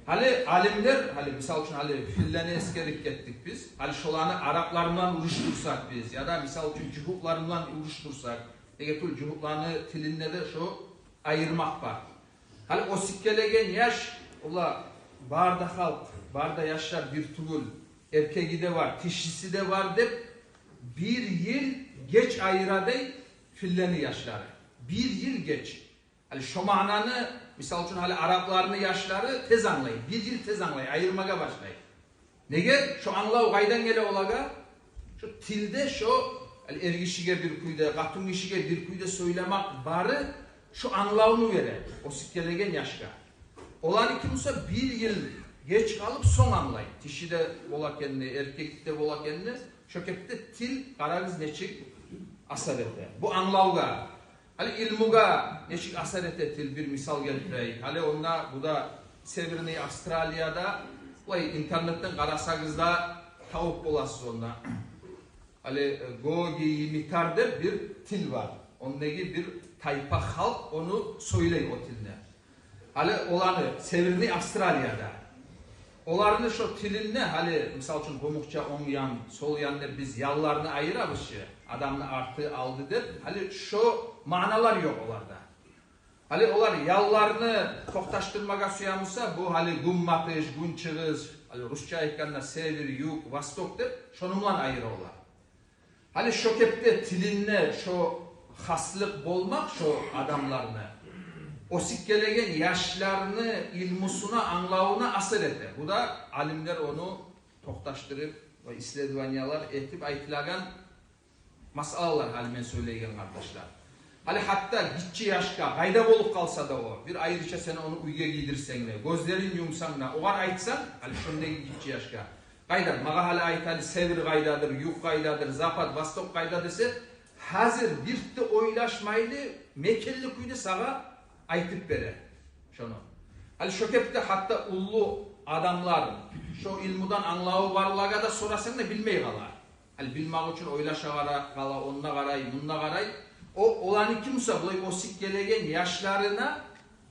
Гьали алимлер, гьали, мисал учун, гьали финлени эсгерип гетдик биз. Гьали шоланы араплар булан урушдурсакъ биз, яда, мисал учун, жугьутлар булан урушдурсакъ, неге тюгюл жугьутланы тилинде де шо айырмакъ бар. Гьали оьсюп гелеген яш, олар, бары да халкъ, бары да яшлар бир тюгюл, эркеги де бар, тишиси де бар деп, бир йыл геч айыра дей финлени яшлары. Бир йыл геч. Гьали шо маънаны, мисал учун, гьали арапланы яшлары тез англай, бир йыл тез англай, айырмагъа башлай. Неге? Шо англав къайдан геле олагъа? Шо тилде шо, гьали, эргишиге бир кюйде, къатынгишиге бир кюйде сёйлемек бары шо англавну бере оьсюп гелеген яшгъа. Оланы ким буса бир йыл геч къалып сонг англай. Тишиде бола экенни, эркекде бола экенни, шо кепде тил, къарагъыз, нечик асар эте. Бу англавгъа, гьали, илмугъа нечик асар эте тил, бир мисал гелтирейик. Гьали онда, бу да Северный Австралияда, олай интернетден къарасагъыз да табып боласыз онда. Гьали, э, гоги-йимитар деп бир тил бар. Ондагъы бир тайпа халкъ ону сёйлей, о тилни. Гьали оланы Северный Австралияда. Оланы шо тилинде, гьали, мисал учун, къумукъча онг ян, сол ян деп биз янланы айырабыз чы, адамны арты, алды деп. Гьали шо маъналар ёкъ оларда. Гьали олар янланы токъташдырмагъа сюе буса, бу, гьали, гюнбатыш, гюнчыгъыс, гьали русча айтгъанда север, юг, восток деп, шону булан айыра олар. Гьали шо кепде тилинде шо хаслыкъ болмакъ шо адамланы оьсюп гелеген яшланы илмусуна, англавуна асар эте. Бу да алимлер ону токъташдырып ва исследованиялар этип айтылагъан масъалалар, гьали мен сёйлейген, къардашлар. Гьали гьатта гиччи яшгъа, къайда болуп къалса да о, бир айрыча сен ону уьйге гийдирсенг де, гёзлерин юмсанг да, огъар айтсанг, гьали шондагъы гиччи яшгъа, къайда, магъа гьали айт, гьали север къайдадыр, юг къайдадыр, запад, восток къайда десе, гьазир бир де ойлашмайлы, мекенли кюйде сагъа айтып бере шону. Гьали шо кепде гьатта уллу адамлар, шо илмудан англаву барлагъа да сорасанг да, билмей къала. Гьали билмек учун ойлаша къара-, къала, онда къарай, мунда къарай. О, оланы ким буса, булай оьсюп гелеген яшларына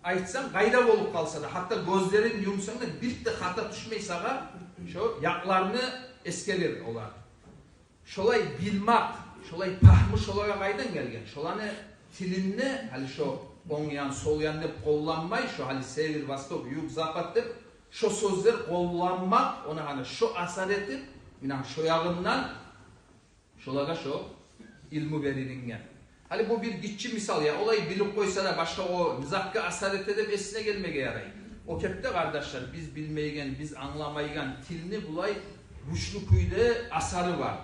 айтсанг, къайда болуп къалса да, гьатта гёзлерин юмсанг да, бир де хата тюшмей сагъа, шо якъланы эсгерир олар. Шолай билмек, шолай пагьму шолагъа къайдан гелген? Шоланы тилинде, гьали шо онг ян, сол ян деп къолланмай, шо, гьали, север, восток, юг, запад деп, шо сёзлер къолланмакъ, огъар, гьали, шо асар этип, муна шо ягъындан шолагъа шо илму берилинген. Гьали бу бир гиччи мисал, я, олай билип къойса да, башгъа о не затгъа асар эте деп эсине гелмеге ярай. О кепде, къардашлар, биз билмейген, биз англамайгъан тилни булай гючлю кюйде асары бар.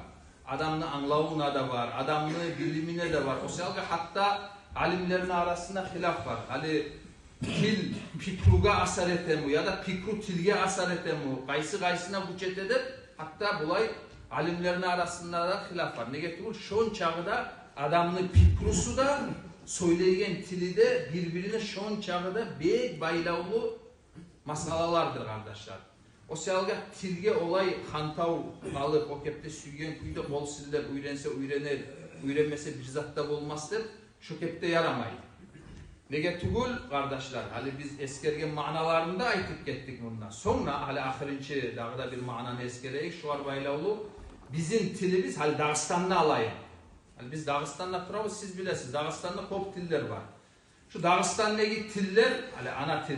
Адамны англавуна да бар, адамны билимине де бар. О саялгъа гьатта алимлени арасында хилаф бар. Гьали тил пикругъа асар этеми, яда пикру тилге асар этеми, къайсы къайсына гюч эте деп, гьатта булай алимлени арасында да хилаф бар. Неге тюгюл, шончакъы да адамны пикрусу да, сёйлейген тили де бир-бирине шончакъы да бек байлавлу масъалалардыр, къардашлар. О саялгъа тилге олай хантав къалып, о кепде сюйген кюйде къол силлеп, уьйренсе уьйренер, уьйренмесе бир зат да болмас деп, шо кепде ярамай. Неге тюгюл, къардашлар, гьали биз эсгерген маъналарын да айтып гетдик мунда. Сонг да гьали ахырынчы дагъы да бир маънаны эсгерейик, шогъар байлавлу. Бизин тилибиз, гьали Дагъыстанны алайыкъ. Гьали биз Дагъыстанда турабыз, сиз билесиз, Дагъыстанда кёп тиллер бар. Шу Дагъыстандагъы тиллер, гьали ана тил,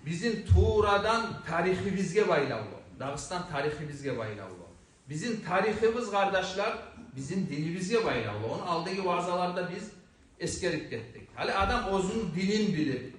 бизин туврадан тарихибизге байлавлу. Дагъыстан тарихибизге байлавлу. Бизин тарихибиз, къардашлар, бизин динибизге байлавлу. Ону алдагъы ваъзаларда биз эсгерип гетдик. Гьали адам оьзюню динин билип,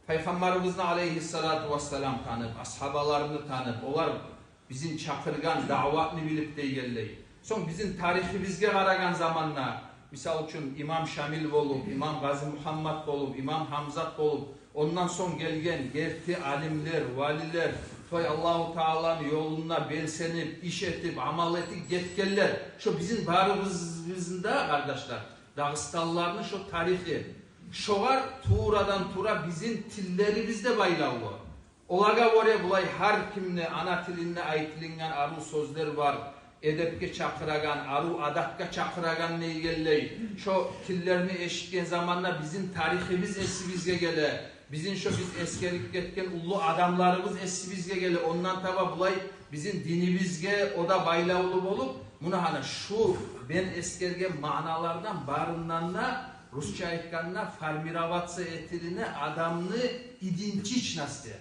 Пайхаммарыбызны алайгьиссалату вассалам танып, асгьабаларыны танып, олар бизин чакъыргъан даъватны билип дегенлей. Сонг бизин тарихибизге къарагъан заманда, мисал учун, имам Шамил болуп, имам Къазимухаммат болуп, имам Гьамзат болуп, ондан сонг гелген герти алимлер, валилер, шолай Аллагьу Тааланы ёлунда белсенип, иш этип, амал этип гетгенлер. Шо бизин барыбызны да, къардашлар, дагъыстанлыланы шо тарихи. Шогъар туврадан тувра бизин тиллерибиз де байлавлу. Олагъа гёре булай гьар кимни ана тилинде айтылынгъан арив сёзлер бар, эдепге чакъырагъан, арив адатгъа чакъырагъан дегенлей. Шо тиллени эшитген заманда бизин тарихибиз эсибизге геле, бизин шо биз эсгерип гетген уллу адамларыбыз эсибизге геле. Ондан таба булай бизин динибизге о да байлавлу болуп, муна гьана шу мен эсгерген маъналардан барындан да, русча айтгъанда, формироваться этилине адамны идентичности.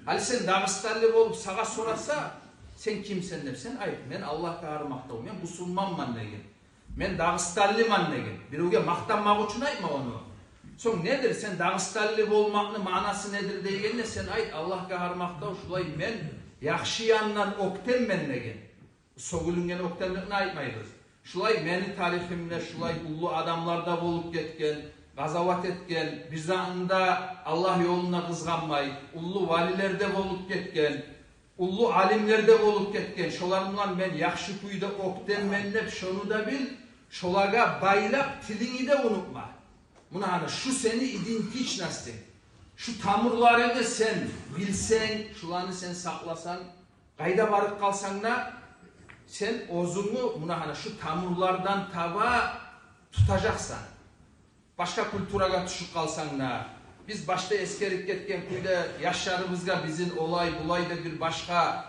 Гьали сен дагъыстанлы болуп, сагъа сораса, сен кимсен деп, сен айт: «Мен, Аллагьгъа гьар макътав, мен бусурманман», – деген. «Мен дагъыстанлыман», – деген. Биревге макътанмакъ учун айтма ону. Сонг недир, сен дагъыстанлы болмакъны маънасы недир дегенде, сен айт: «Аллагьгъа гьар макътав, шулай мен Яхшы янындан оьктеммен деген. Сёгюлюнген оьктемликни айтмайбыз. Шулай мени тарихимде шулай уллу адамлар да болуп гетген, къазават этген, бир заманда Аллагь ёлунда къызгъанмай, уллу валилер де болуп гетген, уллу алимлер де болуп гетген. Шолар булан мен яхшы кюйде оьктеммен деп, шону да бил, шолагъа байлап, тилингни де унутма. Муна гьана шу сени идентичностинг. Шу тамурларынгны сен билсенг, шуланы сен сакъласанг, къайда барып къалсанг да, сен оьзюнгню муна гьана шу тамурлардан таба тутажакъсан. Башгъа культурагъа тюшюп къалсанг да, биз башда эсгерип гетген кюйде яшларыбызгъа бизин олай-булай деп бир башгъа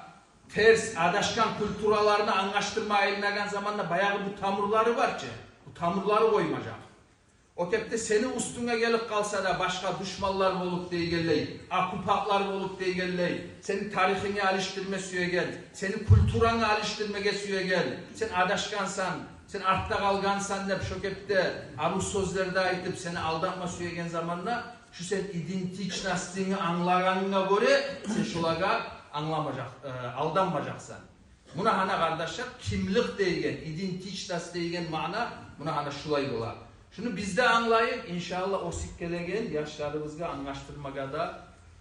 терс, адашгъан культураларны англашдырма айланагъан заманда, баягъы бу тамурлары бар чы, бу тамурлары къоймажакъ. О кепде сени уьстюнге гелип къалса да, башгъа душманлар болуп дегенлей, оккупантлар болуп дегенлей, сени тарихингни алышдырма сюеген, сени культурангны алышдырмагъа сюеген, сен адашгъансан, сен артда къалгъансан деп, шо кепде арив сёзлер де айтып, сени алдатма сюеген заманда, шу сен идентичностингни англагъанынга гёре, сен шолагъа англамажакъ, э, алданмажакъсан. Муна гьана, къардашлар, кимлик деген, идентичность деген маъна муна гьана шулай бола. Шуну биз де англайыкъ, иншааллагь, оьсюп гелеген яшларыбызгъа англашдырмагъа да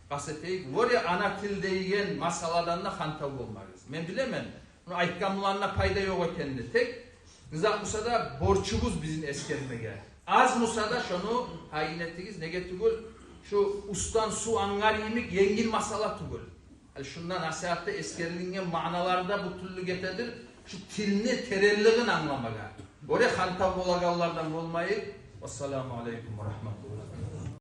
къаст этейик. Вори ана тил деген масъаладан да хантав болмагъыз. Мен билемен, муну айтгъан булан да пайда ёкъ экенни. Тек не зат буса да борчубуз бизин эсгермеге. Аз буса да шону гьайын этигиз, неге тюгюл, шу уьстден сув ангъар йимик енгил масъала тюгюл. Гьали шунда насигьатда эсгерилинген маъналар да бу тюрлю гетедир, шу тилни теренлигин англамагъа. Гёре хантав болагъанлардан болмайыкъ. Вассаламу алейкум ва рагьматуллагь.